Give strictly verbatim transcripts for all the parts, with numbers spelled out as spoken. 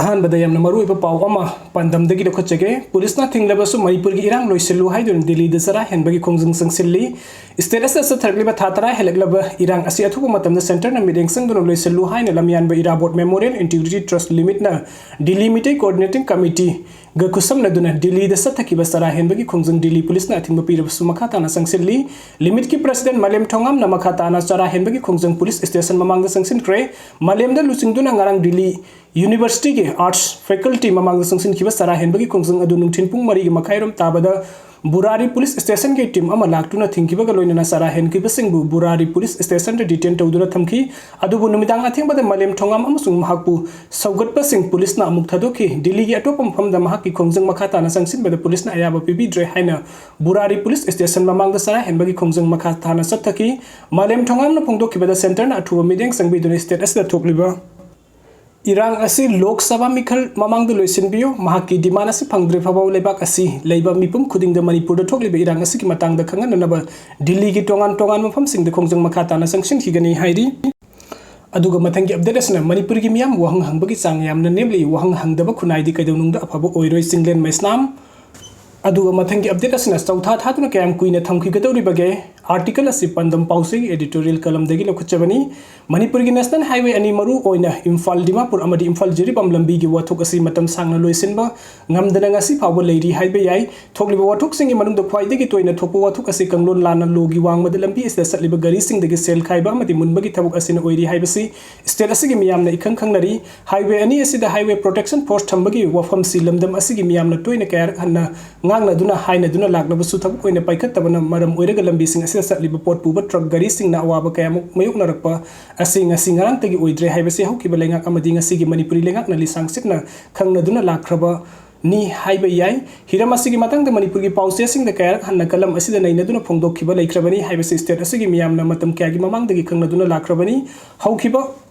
ꯑꯍꯥꯟꯕꯗ ꯌꯥꯝꯅ ꯃꯔꯨꯑꯣꯏꯕ ꯄꯥꯎ ꯑꯃ ꯄꯥꯟꯗꯝꯗꯒꯤ ꯂꯧꯈꯠꯆꯒꯦ꯫ ꯄꯨꯂꯤꯁꯅ ꯊꯤꯡꯂꯕꯁꯨ ꯃꯅꯤꯄꯨꯔꯒꯤ ꯏꯔꯥꯡ ꯂꯣꯏꯁꯤꯜꯂꯨ ꯍꯥꯏꯗꯨꯅ ꯗꯤꯜꯂꯤꯗ ꯆꯔꯥ ꯍꯦꯟꯕꯒꯤ ꯈꯣꯡꯖꯪ ꯆꯪꯁꯤꯜꯂꯤ꯫ ꯁ꯭ꯇꯦꯠ ꯑꯁꯤꯗ ꯆꯠꯊꯔꯛꯂꯤꯕ ꯊꯥ ꯇꯔꯥ ꯍꯦꯜꯂꯛꯂꯕ ꯏꯔꯥꯡ ꯑꯁꯤ ꯑꯊꯨꯕ ꯃꯇꯝꯗ ꯁꯦꯟꯇꯔꯅ ꯃꯤꯠꯌꯦꯡ ꯆꯪꯗꯨꯅ ꯂꯣꯏꯁꯤꯜꯂꯨ ꯍꯥꯏꯅ ꯂꯝꯌꯥꯟꯕ ꯏꯔꯥꯕꯣꯠ ꯃꯦꯃꯣꯔꯤꯌꯦꯜ ꯏꯟꯇꯤꯒ꯭ꯔꯤꯇꯤ ꯇ꯭ꯔꯁ ꯂꯤꯃꯤꯠꯅ ꯗꯤꯜꯂꯤ ꯃꯤꯇꯩ ꯀꯣꯑꯣꯔꯗꯤꯅꯦꯇꯤꯡ ꯀꯃꯤꯇꯤꯒ ꯈꯨꯠꯁꯝꯅꯗꯨꯅ ꯗꯤꯜꯂꯤꯗ ꯆꯠꯊꯈꯤꯕ ꯆꯔꯥ ꯍꯦꯟꯕꯒꯤ ꯈꯣꯡꯖꯪ ꯗꯤꯜꯂꯤ ꯄꯨꯂꯤꯁꯅ ꯑꯊꯤꯡꯕ ꯄꯤꯔꯕꯁꯨ ꯃꯈꯥ ꯇꯥꯅ ꯆꯪꯁꯤꯜꯂꯤ꯫ ꯂꯤꯃꯤꯠꯀꯤ ꯄ꯭ꯔꯁꯤꯗꯦꯟ ꯃꯥꯂꯦꯝ ꯊꯣꯉꯥꯝꯅ ꯃꯈꯥ ꯇꯥꯅ ꯆꯔꯥ ꯍꯦꯟꯕꯒꯤ ꯈꯣꯡꯖꯪ ꯄꯨꯂꯤꯁ ꯁ꯭ꯇꯦꯁꯟ ꯃꯃꯥꯡꯗ ꯆꯪꯁꯤꯟꯈ꯭ꯔꯦ꯫ ꯃꯥꯂꯦꯝꯗ ꯂꯨꯆꯤꯡꯗꯨꯅ ꯉꯔꯥꯡ ꯗꯤꯜꯂꯤ ꯌꯨꯅꯤꯚꯔꯁꯤꯇꯤꯒꯤ ꯑꯥꯔꯠꯁ ꯐꯦꯀꯜꯇꯤ ꯃꯃꯥꯡꯗ ꯆꯪꯁꯤꯟꯈꯤꯕ ꯆꯔꯥ ꯍꯦꯟꯕꯒꯤ ꯈꯣꯡꯖꯪ ꯑꯗꯨ ꯅꯨꯡꯊꯤꯜ ꯄꯨꯡ ꯃꯔꯤꯒꯤ ꯃꯈꯥꯏꯔꯣꯝ ꯇꯥꯕꯗ ꯕꯨꯔꯥꯔꯤ ꯄꯨꯂꯤꯁ ꯁ꯭ꯇꯦꯁꯟꯒꯤ ꯇꯤꯝ ꯑꯃ ꯂꯥꯛꯇꯨꯅ ꯊꯤꯡꯈꯤꯕꯒ ꯂꯣꯏꯅꯅ ꯆꯔꯥ ꯍꯦꯟꯈꯤꯕꯁꯤꯡꯕꯨ ꯕꯨꯔꯥꯔꯤ ꯄꯨꯂꯤꯁ ꯁ꯭ꯇꯦꯁꯟꯗ ꯗꯤꯇꯦꯟ ꯇꯧꯗꯨꯅ ꯊꯝꯈꯤ꯫ ꯑꯗꯨꯕꯨ ꯅꯨꯃꯤꯗꯥꯡ ꯑꯊꯦꯡꯕꯗ ꯃꯥꯂꯦꯝ ꯊꯣꯉꯥꯝ ꯑꯃꯁꯨꯡ ꯃꯍꯥꯛꯄꯨ ꯁꯧꯒꯠꯄꯁꯤꯡ ꯄꯨꯂꯤꯁꯅ ꯑꯃꯨꯛ ꯊꯥꯗꯣꯛꯈꯤ꯫ ꯗꯤꯜꯂꯤꯒꯤ ꯑꯇꯣꯞꯄ ꯃꯐꯝꯗ ꯃꯍꯥꯛꯀꯤ ꯈꯣꯡꯖꯪ ꯃꯈꯥ ꯇꯥꯅ ꯆꯪꯁꯤꯟꯕꯗ ꯄꯨꯂꯤꯁꯅ ꯑꯌꯥꯕ ꯄꯤꯕꯤꯗ꯭ꯔꯦ ꯍꯥꯏꯅ ꯕꯨꯔꯥꯔꯤ ꯄꯨꯂꯤꯁ ꯁ꯭ꯇꯦꯁꯟ ꯃꯃꯥꯡꯗ ꯆꯔꯥ ꯍꯦꯟꯕꯒꯤ ꯈꯣꯡꯖꯪ ꯃꯈꯥ ꯇꯥꯅ ꯆꯠꯊꯈꯤ꯫ ꯃꯥꯂꯦꯝ ꯊꯣꯉꯥꯝꯅ ꯐꯣꯡꯗꯣꯛꯈꯤꯕꯗ ꯁꯦꯟꯇꯔꯅ ꯑꯊꯨꯕ ꯃꯤꯠꯌꯦꯡ ꯆꯪꯕꯤꯗꯨꯅ ꯁ꯭ꯇꯦꯠ ꯑꯁꯤꯗ ꯊꯣꯛꯂꯤꯕ ꯏꯔꯥꯡ ꯑꯁꯤ ꯂꯣꯛ ꯁꯚꯥ ꯃꯤꯈꯜ ꯃꯃꯥꯡꯗ ꯂꯣꯏꯁꯤꯟꯕꯤꯌꯨ, ꯃꯍꯥꯛꯀꯤ ꯗꯤꯃꯥꯟ ꯑꯁꯤ ꯐꯪꯗ꯭ꯔꯤ ꯐꯥꯎꯕ ꯂꯩꯕꯥꯛ ꯑꯁꯤ ꯂꯩꯕ ꯃꯤꯄꯨꯝ ꯈꯨꯗꯤꯡꯗ ꯃꯅꯤꯄꯨꯔꯗ ꯊꯣꯛꯂꯤꯕ ꯏꯔꯥꯡ ꯑꯁꯤꯒꯤ ꯃꯇꯥꯡꯗ ꯈꯪꯍꯟꯅꯅꯕ ꯗꯤꯜꯂꯤꯒꯤ ꯇꯣꯉꯥꯟ ꯇꯣꯉꯥꯟꯕ ꯃꯐꯝꯁꯤꯡꯗ ꯈꯣꯡꯖꯪ ꯃꯈꯥ ꯇꯥꯅ ꯆꯪꯁꯤꯟꯈꯤꯒꯅꯤ ꯍꯥꯏꯔꯤ꯫ ꯑꯗꯨꯒ ꯃꯊꯪꯒꯤ ꯑꯞꯗꯦꯠ ꯑꯁꯤꯅ ꯃꯅꯤꯄꯨꯔꯒꯤ ꯃꯤꯌꯥꯝ ꯋꯥꯍꯪ ꯍꯪꯕꯒꯤ ꯆꯥꯡ ꯌꯥꯝꯅ ꯅꯦꯝꯂꯤ, ꯋꯥꯍꯪ ꯍꯪꯗꯕ ꯈꯨꯟꯅꯥꯏꯗꯤ ꯀꯩꯗꯧꯅꯨꯡꯗ ꯑꯐꯕ ꯑꯣꯏꯔꯣꯏ, ꯆꯤꯡꯂꯦꯟ ꯃꯩꯁꯅꯥꯝ꯫ ꯑꯗꯨꯒ ꯃꯊꯪꯒꯤ ꯑꯞꯗꯦꯠ ꯑꯁꯤꯅ ꯆꯧꯊꯥ ꯊꯥꯗꯨꯅ ꯀꯌꯥꯝ ꯀꯨꯏꯅ ꯊꯝꯈꯤꯒꯗꯧꯔꯤꯕꯒꯦ? ꯑꯥꯔꯇꯤꯀꯜ ꯑꯁꯤ ꯄꯥꯟꯗꯝ ꯄꯥꯎꯆꯦꯒꯤ ꯑꯦꯗꯤꯇꯣꯔꯤꯌꯦꯜ ꯀꯂꯝꯗꯒꯤ ꯂꯧꯈꯠꯆꯕꯅꯤ꯫ ꯃꯅꯤꯄꯨꯔꯒꯤ ꯅꯦꯁꯅꯦꯜ ꯍꯥꯏꯋꯦ ꯑꯅꯤ, ꯃꯔꯨ ꯑꯣꯏꯅ ꯏꯝꯐꯥꯜ ꯗꯤꯃꯥꯄꯨꯔ ꯑꯃꯗꯤ ꯏꯝꯐꯥꯜ ꯖꯤꯔꯤꯕꯥꯝ ꯂꯝꯕꯤꯒꯤ ꯋꯥꯊꯣꯛ ꯑꯁꯤ ꯃꯇꯝ ꯁꯥꯡꯅ ꯂꯣꯏꯁꯤꯟꯕ ꯉꯝꯗꯅ ꯉꯁꯤ ꯐꯥꯎꯕ ꯂꯩꯔꯤ ꯍꯥꯏꯕ ꯌꯥꯏ꯫ ꯊꯣꯛꯂꯤꯕ ꯋꯥꯊꯣꯛꯁꯤꯡꯒꯤ ꯃꯅꯨꯡꯗ ꯈ꯭ꯋꯥꯏꯗꯒꯤ ꯇꯣꯏꯅ ꯊꯣꯛꯄ ꯋꯥꯊꯣꯛ ꯑꯁꯤ ꯀꯥꯡꯂꯣꯟ ꯂꯥꯟꯅ ꯂꯣꯒꯤ ꯋꯥꯡꯃꯗ ꯂꯝꯕꯤ ꯑꯁꯤꯗ ꯆꯠꯂꯤꯕ ꯒꯥꯔꯤꯁꯤꯡꯗꯒꯤ ꯁꯦꯜ ꯈꯥꯏꯕ ꯑꯃꯗꯤ ꯃꯨꯟꯕꯒꯤ ꯊꯕꯛ ꯑꯁꯤꯅ ꯑꯣꯏꯔꯤ ꯍꯥꯏꯕꯁꯤ ꯁ꯭ꯇꯦꯠ ꯑꯁꯤꯒꯤ ꯃꯤꯌꯥꯝꯅ ꯏꯈꯪ ꯈꯪꯅꯔꯤ꯫ ꯍꯥꯏꯋꯦ ꯑꯅꯤ ꯑꯁꯤꯗ ꯍꯥꯏꯋꯦ ꯄ꯭ꯔꯣꯇꯦꯛꯁꯟ ꯐꯣꯔꯁ ꯊꯝꯕꯒꯤ ꯋꯥꯐꯝꯁꯤ ꯂꯝꯗꯝ ꯑꯁꯤꯒꯤ ꯃꯤꯌꯥꯝꯅ ꯇꯣꯏꯅ ꯀꯌꯥꯔꯛ ꯍꯟꯅ ꯉꯥꯡꯅꯗꯨꯅ ꯍꯥꯏꯅꯗꯨꯅ ꯂꯥꯛꯂꯕꯁꯨ ꯊꯕꯛ ꯑꯣꯏꯅ ꯄꯥꯏꯈꯠꯇꯕꯅ ꯃꯔꯝ ꯑꯣꯏꯔꯒ ꯂꯝꯕꯤꯁꯤꯡ ꯑꯁꯤꯗ ꯆꯠꯂꯤꯕ ꯄꯣꯠ ꯄꯨꯕ ꯇ꯭ꯔꯛ ꯒꯥꯔꯤꯁꯤꯡꯅ ꯑꯋꯥꯕ ꯀꯌꯥꯃꯨꯛ ꯃꯥꯌꯣꯛꯅꯔꯛꯄ ꯑꯁꯤ ꯉꯁꯤ ꯉꯔꯥꯡꯇꯒꯤ ꯑꯣꯏꯗ꯭ꯔꯦ ꯍꯥꯏꯕꯁꯤ ꯍꯧꯈꯤꯕ ꯂꯩꯉꯥꯛ ꯑꯃꯗꯤ ꯉꯁꯤꯒꯤ ꯃꯅꯤꯄꯨꯔꯤ ꯂꯩꯉꯥꯛꯅ ꯂꯤꯁꯥꯡ ꯁꯤꯠꯅ ꯈꯪꯅꯗꯨꯅ ꯂꯥꯛꯈ꯭ꯔꯕꯅꯤ ꯍꯥꯏꯕ ꯌꯥꯏ꯫ ꯍꯤꯔꯝ ꯑꯁꯤꯒꯤ ꯃꯇꯥꯡꯗ ꯃꯅꯤꯄꯨꯔꯒꯤ ꯄꯥꯎꯆꯦꯁꯤꯡꯗ ꯀꯌꯥꯔꯛ ꯍꯟꯅ ꯀꯂꯝ ꯑꯁꯤꯗ ꯅꯩꯅꯗꯨꯅ ꯐꯣꯡꯗꯣꯛꯈꯤꯕ ꯂꯩꯈ꯭ꯔꯕꯅꯤ ꯍꯥꯏꯕꯁꯤ ꯁ꯭ꯇꯦꯠ ꯑꯁꯤꯒꯤ ꯃꯤꯌꯥꯝꯅ ꯃꯇꯝ ꯀꯌꯥꯒꯤ ꯃꯃꯥꯡꯗꯒꯤ ꯈꯪꯅꯗꯨꯅ ꯂꯥꯛꯈ꯭ꯔꯕꯅꯤ꯫ ꯍꯧꯈꯤꯕ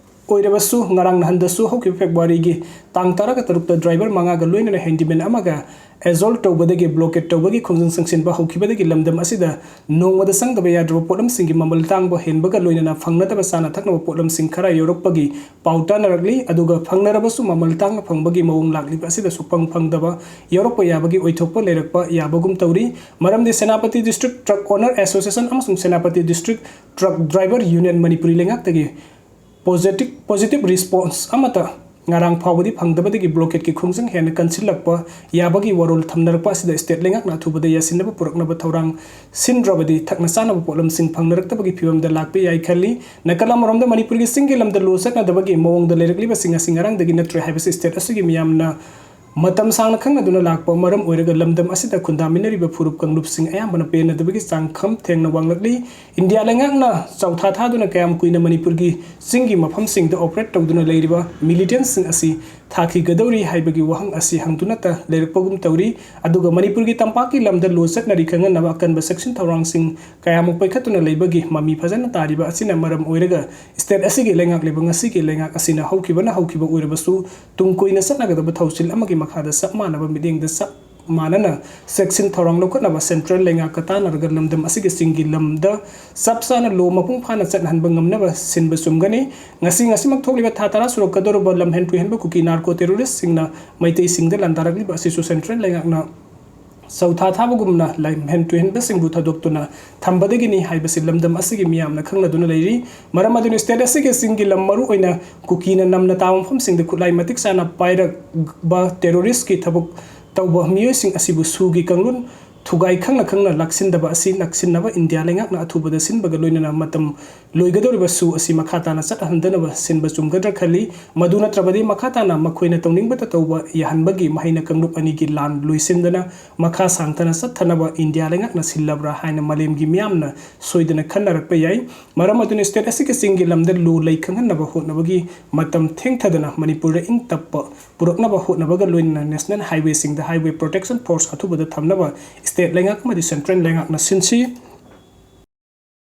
ꯑꯣꯏꯔꯕꯁꯨ, ꯉꯔꯥꯡ ꯅꯍꯥꯟꯗꯁꯨ ꯍꯧꯈꯤꯕ ꯐꯦꯕ꯭ꯔꯨꯋꯥꯔꯤꯒꯤ ꯇꯥꯡ ꯇꯔꯥꯒ ꯇꯔꯨꯛꯇ ꯗ꯭ꯔꯥꯏꯚꯔ ꯃꯉꯥꯒ ꯂꯣꯏꯅꯅ ꯍꯦꯟꯗꯤꯃꯦꯟ ꯑꯃꯒ ꯑꯦꯖꯣꯜ ꯇꯧꯕꯗꯒꯤ ꯕ꯭ꯂꯣꯀꯦꯠ ꯇꯧꯕꯒꯤ ꯈꯣꯡꯖꯪ ꯆꯪꯁꯤꯟꯕ ꯍꯧꯈꯤꯕꯗꯒꯤ ꯂꯝꯗꯝ ꯑꯁꯤꯗ ꯅꯣꯡꯃꯗ ꯆꯪꯗꯕ ꯌꯥꯗ꯭ꯔꯕ ꯄꯣꯠꯂꯝꯁꯤꯡꯒꯤ ꯃꯃꯜ ꯇꯥꯡꯕ ꯍꯦꯟꯕꯒ ꯂꯣꯏꯅꯅ ꯐꯪꯅꯗꯕ ꯆꯥꯅ ꯊꯛꯅꯕ ꯄꯣꯠꯂꯝꯁꯤꯡ ꯈꯔ ꯌꯧꯔꯛꯄꯒꯤ ꯄꯥꯎ ꯇꯥꯅꯔꯛꯂꯤ꯫ ꯑꯗꯨꯒ ꯐꯪꯅꯔꯕꯁꯨ ꯃꯃꯜ ꯇꯥꯡꯅ ꯐꯪꯕꯒꯤ ꯃꯑꯣꯡ ꯂꯥꯛꯂꯤꯕ ꯑꯁꯤꯗ ꯁꯨꯛꯐꯪ ꯐꯪꯗꯕ ꯌꯧꯔꯛꯄ ꯌꯥꯕꯒꯤ ꯑꯣꯏꯊꯣꯛꯄ ꯂꯩꯔꯛꯄ ꯌꯥꯕꯒꯨꯝ ꯇꯧꯔꯤ꯫ ꯃꯔꯝꯗꯤ Senapati district truck owner association ꯑꯃꯁꯨꯡ Senapati district truck driver union Manipuri ꯂꯩꯉꯥꯛꯇꯒꯤ ꯄꯣꯖꯤꯇꯤꯚ ꯄꯣꯖꯤꯇꯤꯚ ꯔꯤꯁꯄꯣꯟꯁ ꯑꯃꯠꯇ ꯉꯔꯥꯡ ꯐꯥꯎꯕꯗꯤ ꯐꯪꯗꯕꯗꯒꯤ ꯕ꯭ꯂꯣꯀꯦꯠꯀꯤ ꯈꯣꯡꯖꯪ ꯍꯦꯟꯅ ꯀꯟꯁꯤꯜꯂꯛꯄ ꯌꯥꯕꯒꯤ ꯋꯥꯔꯣꯜ ꯊꯝꯅꯔꯛꯄ ꯑꯁꯤꯗ ꯁ꯭ꯇꯦꯠ ꯂꯩꯉꯥꯛꯅ ꯑꯊꯨꯕꯗ ꯌꯥꯁꯤꯟꯅꯕ ꯄꯨꯔꯛꯅꯕ ꯊꯧꯔꯥꯡ ꯁꯤꯟꯗ꯭ꯔꯕꯗꯤ ꯊꯛꯅ ꯆꯥꯅꯕ ꯄꯣꯠꯂꯝꯁꯤꯡ ꯐꯪꯅꯔꯛꯇꯕꯒꯤ ꯐꯤꯕꯝꯗ ꯂꯥꯛꯄ ꯌꯥꯏ ꯈꯜꯂꯤ꯫ ꯅꯥꯀꯜ ꯑꯃꯔꯣꯝꯗ ꯃꯅꯤꯄꯨꯔꯒꯤ ꯆꯤꯡꯒꯤ ꯂꯝꯗ ꯂꯣ ꯆꯠꯅꯗꯕꯒꯤ ꯃꯑꯣꯡꯗ ꯂꯩꯔꯛꯂꯤꯕꯁꯤꯡ ꯑꯁꯤ ꯉꯔꯥꯡꯗꯒꯤ ꯅꯠꯇ꯭ꯔꯦ ꯍꯥꯏꯕꯁꯤ ꯁ꯭ꯇꯦꯠ ꯑꯁꯤꯒꯤ ꯃꯤꯌꯥꯝꯅ ꯃꯇꯝ ꯁꯥꯡꯅ ꯈꯪꯅꯗꯨꯅ ꯂꯥꯛꯄ ꯃꯔꯝ ꯑꯣꯏꯔꯒ ꯂꯝꯗꯝ ꯑꯁꯤꯗ ꯈꯨꯟꯗꯥꯃꯤꯟꯅꯔꯤꯕ ꯐꯨꯔꯨꯞ ꯀꯥꯡꯂꯨꯞꯁꯤꯡ ꯑꯌꯥꯝꯕꯅ ꯄꯦꯟꯅꯗꯕꯒꯤ ꯆꯥꯡ ꯈꯝ ꯊꯦꯡꯅ ꯋꯥꯡꯂꯛꯂꯤ꯫ ꯏꯟꯗꯤꯌꯥ ꯂꯩꯉꯥꯛꯅ ꯆꯥꯎꯊꯥ ꯊꯥꯗꯨꯅ ꯀꯌꯥꯝ ꯀꯨꯏꯅ ꯃꯅꯤꯄꯨꯔꯒꯤ ꯆꯤꯡꯒꯤ ꯃꯐꯝꯁꯤꯡꯗ ꯑꯣꯄꯔꯦꯠ ꯇꯧꯗꯨꯅ ꯂꯩꯔꯤꯕ ꯃꯤꯂꯤꯇꯦꯟꯁꯤꯡ ꯑꯁꯤ ꯊꯥꯈꯤꯒꯗꯧꯔꯤ ꯍꯥꯏꯕꯒꯤ ꯋꯥꯍꯪ ꯑꯁꯤ ꯍꯪꯗꯨꯅꯇ ꯂꯩꯔꯛꯄꯒꯨꯝ ꯇꯧꯔꯤ꯫ ꯑꯗꯨꯒ ꯃꯅꯤꯄꯨꯔꯒꯤ ꯇꯝꯄꯥꯛꯀꯤ ꯂꯝꯗ ꯂꯣ ꯆꯠꯅꯔꯤ ꯈꯪꯍꯟꯅꯕ ꯑꯀꯟꯕ ꯆꯦꯛꯁꯤꯟ ꯊꯧꯔꯥꯡꯁꯤꯡ ꯀꯌꯥꯃꯨꯛ ꯄꯥꯏꯈꯠꯇꯨꯅ ꯂꯩꯕꯒꯤ ꯃꯃꯤ ꯐꯖꯅ ꯇꯥꯔꯤꯕ ꯑꯁꯤꯅ ꯃꯔꯝ ꯑꯣꯏꯔꯒ ꯁ꯭ꯇꯦꯠ ꯑꯁꯤꯒꯤ ꯂꯩꯉꯥꯛꯂꯤꯕ ꯉꯁꯤꯒꯤ ꯂꯩꯉꯥꯛ ꯑꯁꯤꯅ ꯍꯧꯈꯤꯕꯅ ꯍꯧꯈꯤꯕ ꯑꯣꯏꯔꯕꯁꯨ ꯇꯨꯡ ꯀꯣꯏꯅ ꯆꯠꯅꯒꯗꯕ ꯊꯧꯁꯤꯜ ꯑꯃꯒꯤ ꯃꯈꯥꯗ ꯆꯞ ꯃꯥꯟꯅꯕ ꯃꯤꯠꯌꯦꯡꯗ ꯆꯞ ꯃꯥꯟꯅꯅ ꯆꯦꯛꯁꯤꯟ ꯊꯧꯔꯥꯡ ꯂꯧꯈꯠꯅꯕ ꯁꯦꯟꯇ꯭ꯔꯦꯜ ꯂꯩꯉꯥꯛꯀ ꯇꯥꯟꯅꯔꯒ ꯂꯝꯗꯝ ꯑꯁꯤꯒꯤ ꯆꯤꯡꯒꯤ ꯂꯝꯗ ꯆꯞ ꯆꯥꯅ ꯂꯣ ꯃꯄꯨꯡ ꯐꯥꯅ ꯆꯠꯍꯟꯕ ꯉꯝꯅꯕ ꯁꯤꯟꯕ ꯆꯨꯝꯒꯅꯤ꯫ ꯉꯁꯤ ꯉꯁꯤꯃꯛ ꯊꯣꯛꯂꯤꯕ ꯊꯥ ꯇꯔꯥ ꯁꯨꯔꯛꯀꯗꯧꯔꯕ ꯂꯝꯍꯦꯟ ꯇꯨꯍꯦꯟꯕ ꯀꯨꯀꯤ ꯅꯥꯔꯀꯣ ꯇꯦꯔꯣꯔꯤꯁꯁꯤꯡꯅ ꯃꯩꯇꯩꯁꯤꯡꯗ ꯂꯥꯟꯗꯥꯔꯛꯂꯤꯕ ꯑꯁꯤꯁꯨ ꯁꯦꯟꯇ꯭ꯔꯦꯜ ꯂꯩꯉꯥꯛꯅ ꯆꯧꯊꯥ ꯊꯥꯕꯒꯨꯝꯅ ꯂꯝꯍꯦꯟ ꯇꯨꯍꯦꯟꯕꯁꯤꯡꯕꯨ ꯊꯥꯗꯣꯛꯇꯨꯅ ꯊꯝꯕꯗꯒꯤꯅꯤ ꯍꯥꯏꯕꯁꯤ ꯂꯝꯗꯝ ꯑꯁꯤꯒꯤ ꯃꯤꯌꯥꯝꯅ ꯈꯪꯅꯗꯨꯅ ꯂꯩꯔꯤ꯫ ꯃꯔꯝ ꯑꯗꯨꯅ ꯁ꯭ꯇꯦꯠ ꯑꯁꯤꯒꯤ ꯆꯤꯡꯒꯤ ꯂꯝ, ꯃꯔꯨꯑꯣꯏꯅ ꯀꯨꯀꯤꯅ ꯅꯝꯅ ꯇꯥꯕ ꯃꯐꯝꯁꯤꯡꯗ ꯈꯨꯠꯂꯥꯏ ꯃꯇꯤꯛ ꯆꯥꯅ ꯄꯥꯏꯔꯛꯄ ꯇꯦꯔꯣꯔꯤꯁꯀꯤ ꯊꯕꯛ ꯇꯧꯕ ꯃꯤꯑꯣꯏꯁꯤꯡ ꯑꯁꯤꯕꯨ ꯁꯨꯒꯤ ꯀꯥꯡꯂꯣꯟ ꯊꯨꯒꯥꯏ ꯈꯪꯅ ꯈꯪꯅ ꯂꯥꯛꯁꯤꯟꯗꯕ ꯑꯁꯤ ꯅꯛꯁꯤꯟꯅꯕ ꯏꯟꯗꯤꯌꯥ ꯂꯩꯉꯥꯛꯅ ꯑꯊꯨꯕꯗ ꯁꯤꯟꯕꯒ ꯂꯣꯏꯅꯅ ꯃꯇꯝ ꯂꯣꯏꯒꯗꯧꯔꯤꯕ ꯁꯨ ꯑꯁꯤ ꯃꯈꯥ ꯇꯥꯅ ꯆꯠꯍꯟꯗꯅꯕ ꯁꯤꯟꯕ ꯆꯨꯝꯒꯗ꯭ꯔꯥ ꯈꯜꯂꯤ꯫ ꯃꯗꯨ ꯅꯠꯇ꯭ꯔꯕꯗꯤ ꯃꯈꯥ ꯇꯥꯅ ꯃꯈꯣꯏꯅ ꯇꯧꯅꯤꯡꯕꯇ ꯇꯧꯕ ꯌꯥꯍꯟꯕꯒꯤ ꯃꯍꯩꯅ ꯀꯥꯡꯂꯨꯞ ꯑꯅꯤꯒꯤ ꯂꯥꯟ ꯂꯣꯏꯁꯤꯟꯗꯅ ꯃꯈꯥ ꯁꯥꯡꯊꯅ ꯆꯠꯊꯅꯕ ꯏꯟꯗꯤꯌꯥ ꯂꯩꯉꯥꯛꯅ ꯁꯤꯜꯂꯕ꯭ꯔꯥ ꯍꯥꯏꯅ ꯃꯥꯂꯦꯝꯒꯤ ꯃꯤꯌꯥꯝꯅ ꯁꯣꯏꯗꯅ ꯈꯟꯅꯔꯛꯄ ꯌꯥꯏ꯫ ꯃꯔꯝ ꯑꯗꯨꯅ ꯁ꯭ꯇꯦꯠ ꯑꯁꯤꯒꯤ ꯆꯤꯡꯒꯤ ꯂꯝꯗ ꯂꯣ ꯂꯩ ꯈꯪꯍꯟꯅꯕ ꯍꯣꯠꯅꯕꯒꯤ ꯃꯇꯝ ꯊꯦꯡꯊꯗꯅ ꯃꯅꯤꯄꯨꯔꯗ ꯏꯪ ꯇꯞꯄ ꯄꯨꯔꯛꯅꯕ ꯍꯣꯠꯅꯕꯒ ꯂꯣꯏꯅꯅ ꯅꯦꯁꯅꯦꯜ ꯍꯥꯏꯋꯦꯁꯤꯡꯗ ꯍꯥꯏꯋꯦ ꯄ꯭ꯔꯣꯇꯦꯛꯁꯟ ꯐꯣꯔꯁ ꯑꯊꯨꯕꯗ ꯊꯝꯅꯕ ꯁ꯭ꯇꯦꯠ ꯂꯩꯉꯥꯛ ꯑꯃꯗꯤ ꯁꯦꯟꯇ꯭ꯔꯦꯜ ꯂꯩꯉꯥꯛꯅ ꯁꯤꯟꯁꯤ꯫